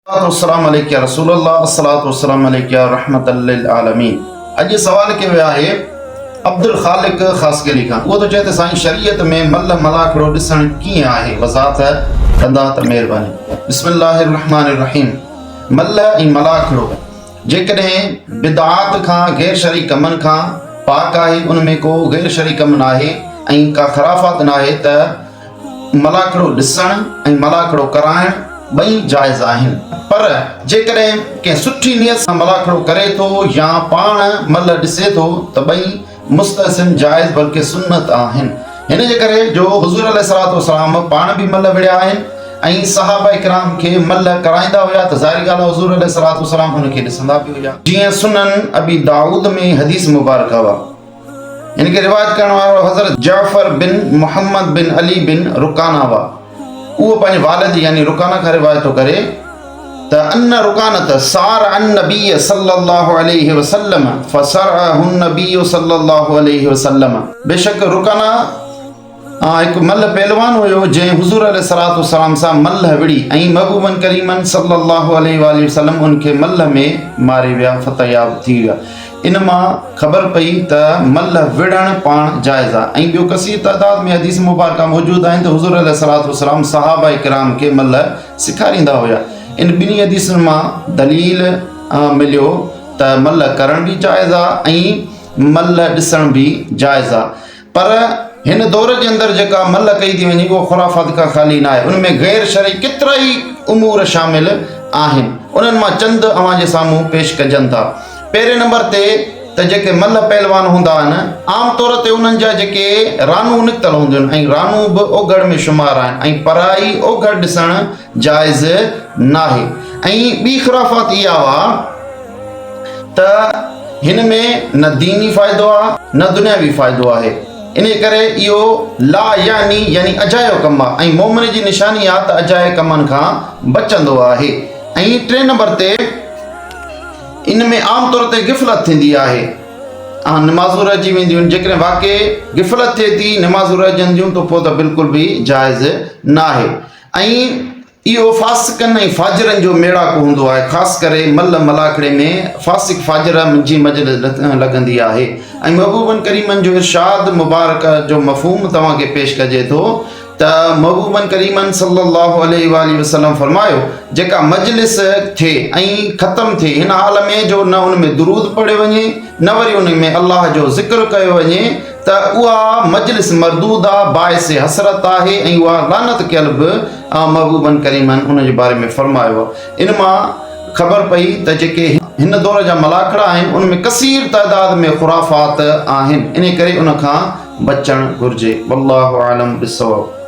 الصلوة والسلام عليك يا رسول الله الصلوة والسلام عليك يا رحمة للعالمين اڄ سوال ڪيو ويو آهي عبدالخالق خاصخيلي کان اهو ٿو چئي ته سائين شريعت ۾ ملهه ملاکڙو ڏسڻ ڪيئن آهي وضاحت ڪندا ته مهرباني بسم الله الرحمن الرحيم ملهه ۽ ملاکڙو جيڪڏهن بدعات کان غير شرعي ڪمن کان پاڪ آهي ان ۾ ڪو غير شرعي ڪم ناهي ۽ ڪا خرافات ناهي ته ملاکڙو ڏسڻ ۽ ملاکڙو ڪرائڻ ٻئي جائز آهن پر جيڪڏهن ڪنهن سٺي نيت سان ملاکڙو ڪري ٿو يا پاڻ ملهه ڏسي ٿو ته ٻئي مستحسن جائز بلڪه سنت آهن هن جي ڪري جو حضور عليه الصلوة والسلام پاڻ به ملهه وڙهيا آهن ۽ صحابه ڪرام کي ملهه ڪرائيندا هيا ته ظاهري ڳالهه آهي حضور عليه الصلوة والسلام ان کي ڏسندا به هيا. جيئن سنن ابي دائود ۾ حديث مبارڪه هئا. هن کي روايت ڪرڻ وارو حضرت جعفر بن محمد بن علي بن رڪانه هئا. اهو پنهنجي والد يعني رڪانه کان روايت ٿو ڪري ته ان رڪانه سار النبي صلي الله عليه وسلم فصرعه النبي صلي الله عليه وسلم بيشڪ رڪانه هڪ ملهه پهلوان هيو جنهن حضور عليه الصلوة والسلام سان ملهه وڙهي ۽ محبوبن ڪريمن صلي الله عليه واٰله وسلم ان کي ملهه ۾ ماري ويا فتحياب ٿي ويا. ان مان خبر پئي ته ملهه وڙهڻ پاڻ جائز آهي ۽ ٻيو ڪثير تعداد ۾ حديث مبارڪه موجود آهن ته حضور عليه الصلوة والسلام صحابه ڪرام کي ملهه سيکاريندا هيا. ان ٻنهي حديثن مان دليل مليو ته ملهه ڪرڻ به جائز آهي ۽ ملهه ڏسڻ به جائز آهي. پر هن دور جي اندر جيڪا ملهه ڪئي ٿي وڃي اها خرافات کان خالي ناهي ان ۾ غير شرعي ڪيترائي امور شامل آهن انهن مان چند اوهان جي سامهون پيش ڪجن ٿا پهرين نمبر تي ته جيڪي ملهه پهلوان هوندا آهن عام طور تي انهن جا جيڪي رانون نڪتل هونديون آهن ۽ رانون به اوگهڙ ۾ شمار آهن ۽ پرائي اوگهڙ ڏسڻ جائز ناهي ۽ ٻي خرافات اها آ ته هن ۾ نه ديني فائدو آ نه دنياوي فائدو آهي انهي ڪري اهو لا يعني يعني اجايو ڪم آ ۽ مومن جي نشاني آ ته اجائي ڪمن کان بچندو آهي ۽ ٽئين نمبر تي ان ۾ عام طور تي غفلت ٿيندي آهي ۽ نمازون رهجي وينديون آهن جيڪڏهن واقعي غفلت ٿئي ٿي نمازون رهجن ٿيون ته پوء ته بلڪل به جائز ناهي ۽ اهو فاسقن ۽ فاجرن جو ميڙاڪو هوندو آهي، خاص ڪري ملهه ملاکڙي ۾ فاسق فاجر جي مجلس لڳندي آهي ۽ محبوبن ڪريمن جو ارشاد مبارڪ جو مفهوم توهان کي پيش ڪجي ٿو ته محبوبن ڪريمن صلي الله عليه واٰله وسلم فرمايو، جيڪا مجلس ٿئي ۽ ختم ٿئي هن حال ۾ جو نه ان ۾ درود پڙهيو وڃي نه وري ان ۾ الله جو ذڪر ڪيو وڃي ته اها مجلس مردود آ، باعث حسرت آهي ۽ اها لعنت ڪيل به محبوبن ڪريمن ان جي باري ۾ فرمايو آهي. ان مان خبر پئي ته جيڪي هن دور جا ملاکڙا آهن ان ۾ ڪثير تعداد ۾ خرافات آهن انهي ڪري ان کان بچڻ گهرجي. والله اعلم بالصواب.